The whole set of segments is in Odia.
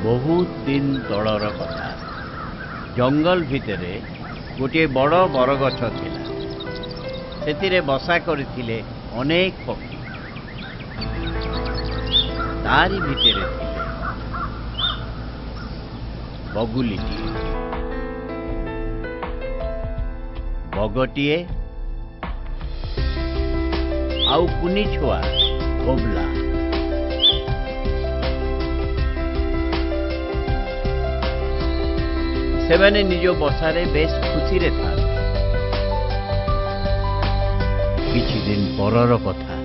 ବହୁତ ଦିନ ତଳର କଥା। ଜଙ୍ଗଲ ଭିତରେ ଗୋଟିଏ ବଡ଼ ବରଗଛ ଥିଲା। ସେଥିରେ ବସା କରିଥିଲେ ଅନେକ ପକ୍ଷୀ। ତାରି ଭିତରେ ଥିଲେ ବଗୁଲିଟିଏ, ବଗଟିଏ ଆଉ କୁନି ଛୁଆ ଧୋବଲା। ସେମାନେ ନିଜ ବସାରେ ବେଶ ଖୁସିରେ ଥାନ୍ତି। କିଛି ଦିନ ପରର କଥା,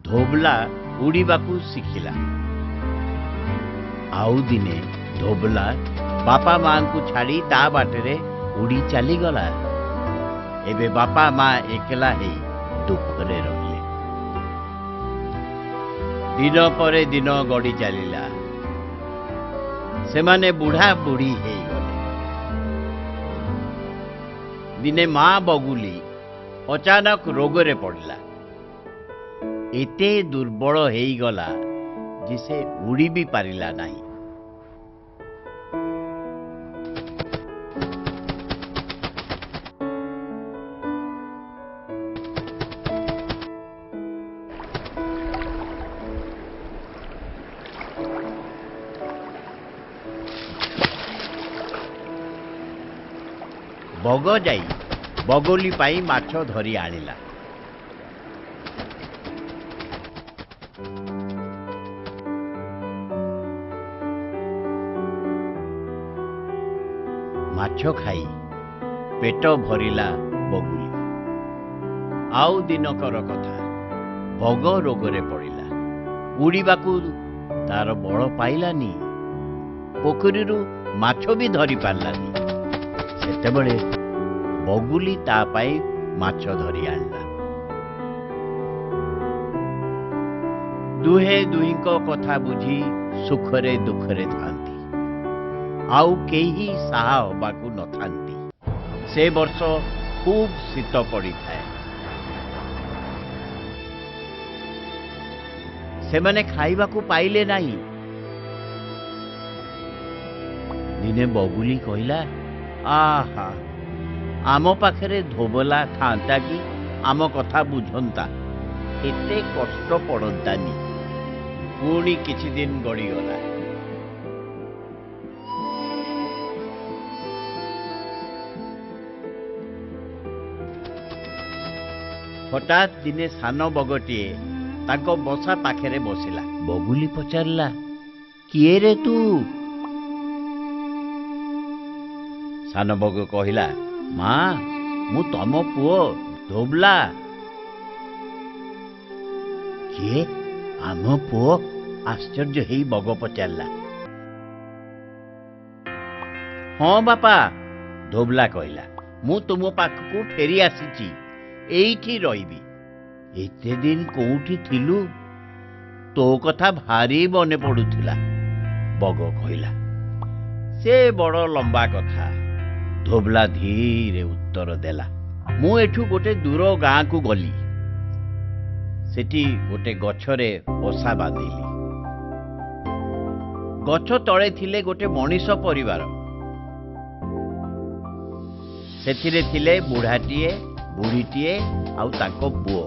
ଧୋବଲା ଉଡ଼ିବାକୁ ଶିଖିଲା। ଆଉ ଦିନେ ଧୋବଲା ବାପା ମାଙ୍କୁ ଛାଡ଼ି ତା ବାଟରେ ଉଡ଼ି ଚାଲିଗଲା। ଏବେ ବାପା ମା ଏକଲା ହେଇ ଦୁଃଖରେ ରହିଲେ। ଦିନ ପରେ ଦିନ ଗଡ଼ି ଚାଲିଲା। ସେମାନେ ବୁଢ଼ା ବୁଢ଼ୀ ହେଇଗଲେ। ଦିନେ ମା ବଗୁଲି ଅଚାନକ ରୋଗରେ ପଡ଼ିଲା। ଏତେ ଦୁର୍ବଳ ହେଇଗଲା ଯେ ସେ ଉଡ଼ି ବି ପାରିଲା ନାହିଁ। ବଗ ଯାଇ ବଗଲି ପାଇଁ ମାଛ ଧରି ଆଣିଲା। ମାଛ ଖାଇ ପେଟ ଭରିଲା ବଗୁଲି। ଆଉ ଦିନକର କଥା, ବଗ ରୋଗରେ ପଡ଼ିଲା। ଉଡ଼ିବାକୁ ତାର ବଳ ପାଇଲାନି। ପୋଖରୀରୁ ମାଛ ବି ଧରି ପାରିଲାନି। ସେତେବେଳେ ବଗୁଲି ତା ପାଇଁ ମାଛ ଧରି ଆଣିଲା। ଦୁହେଁ ଦୁହିଁଙ୍କ କଥା ବୁଝି ସୁଖରେ ଦୁଃଖରେ ଥାନ୍ତି, ଆଉ କେହି ସାହା ହବାକୁ ନଥାନ୍ତି। ସେ ବର୍ଷ ଖୁବ୍ ଶୀତ ପଡ଼ିଥାଏ। ସେମାନେ ଖାଇବାକୁ ପାଇଲେ ନାହିଁ। ଦିନେ ବଗୁଲି କହିଲା, ଆହା, ଆମ ପାଖରେ ଧୋବଲା ଥାନ୍ତା କି ଆମ କଥା ବୁଝନ୍ତା, ଏତେ କଷ୍ଟ ପଡ଼ନ୍ତାନି। ପୁଣି କିଛି ଦିନ ଗଡ଼ିଗଲା। ହଠାତ୍ ଦିନେ ସାନ ବଗଟିଏ ତାଙ୍କ ବସା ପାଖରେ ବସିଲା। ବଗୁଲି ପଚାରିଲା, କିଏ ରେ ତୁ? ସାନ ବଗ କହିଲା, ମା, ମୁଁ ତମ ପୁଅ ଧୋବଲା। କିଏ, ଆମ ପୁଅ? ଆଶ୍ଚର୍ଯ୍ୟ ହେଇ ବଗ ପଚାରିଲା। ହଁ ବାପା, ଧୋବଲା କହିଲା, ମୁଁ ତୁମ ପାଖକୁ ଫେରି ଆସିଛି, ଏଇଠି ରହିବି। ଏତେ ଦିନ କୋଉଠି ଥିଲୁ? ତୋ କଥା ଭାରି ମନେ ପଡୁଥିଲା, ବଗ କହିଲା। ସେ ବଡ଼ ଲମ୍ବା କଥା, ଧୋବଲା ଧୀରେ ଉତ୍ତର ଦେଲା। ମୁଁ ଏଠୁ ଗୋଟେ ଦୂର ଗାଁକୁ ଗଲି। ସେଠି ଗୋଟେ ଗଛରେ ବସା ବାନ୍ଧିଲି। ଗଛ ତଳେ ଥିଲେ ଗୋଟେ ମଣିଷ ପରିବାର। ସେଥିରେ ଥିଲେ ବୁଢ଼ାଟିଏ, ବୁଢ଼ୀଟିଏ ଆଉ ତାଙ୍କ ପୁଅ।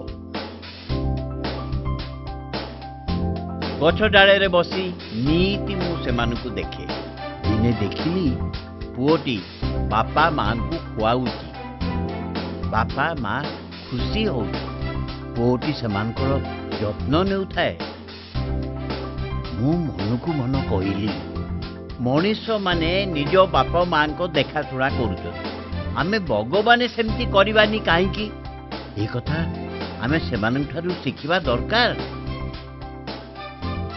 ଗଛ ଡାଳରେ ବସି ନିତି ମୁଁ ସେମାନଙ୍କୁ ଦେଖେ। ଦିନେ ଦେଖିଲି ପୁଅଟି ବାପା ମାଙ୍କୁ ଖୁଆଉଛି। ବାପା ମା ଖୁସି ହଉଛି। ପୁଅଟି ସେମାନଙ୍କର ଯତ୍ନ ନେଉଥାଏ। ମୁଁ ମନକୁ ମନ କହିଲି, ମଣିଷମାନେ ନିଜ ବାପା ମାଙ୍କ ଦେଖାଶୁଣା କରୁଛନ୍ତି, ଆମେ ଭଗବାନେ ସେମିତି କରିବାନି କାହିଁକି? ଏ କଥା ଆମେ ସେମାନଙ୍କ ଠାରୁ ଶିଖିବା ଦରକାର।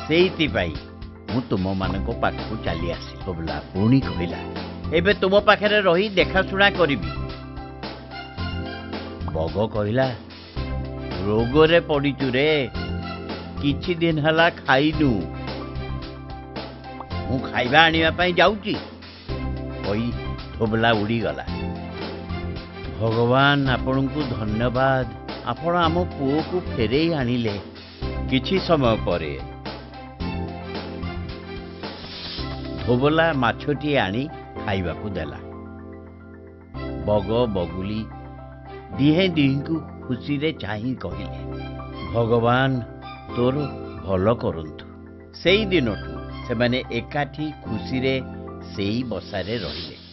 ସେଇଥିପାଇଁ ମୁଁ ତୁମମାନଙ୍କ ପାଖକୁ ଚାଲି ଆସିଲି। ଧୋବଲା ପୁଣି କହିଲା, ଏବେ ତୁମ ପାଖରେ ରହି ଦେଖାଶୁଣା କରିବି। ବଗ କହିଲା, ରୋଗରେ ପଡ଼ିଛୁ ରେ, କିଛି ଦିନ ହେଲା ଖାଇନୁ, ମୁଁ ଖାଇବା ଆଣିବା ପାଇଁ ଯାଉଛି, କହି ଧୋବଲା ଉଡ଼ିଗଲା। ଭଗବାନ ଆପଣଙ୍କୁ ଧନ୍ୟବାଦ, ଆପଣ ଆମ ପୁଅକୁ ଫେରେଇ ଆଣିଲେ। କିଛି ସମୟ ପରେ ଧୋବଲା ମାଛଟିଏ ଆଣି ଖାଇବାକୁ ଦେଲା। ବଗ ବଗୁଲି ଦିହେଁ ଦିହିଙ୍କୁ ଖୁସିରେ ଚାହିଁ କହିଲେ, ଭଗବାନ ତୋର ଭଲ କରନ୍ତୁ। ସେଇ ଦିନଠୁ ସେମାନେ ଏକାଠି ଖୁସିରେ ସେଇ ବସାରେ ରହିଲେ।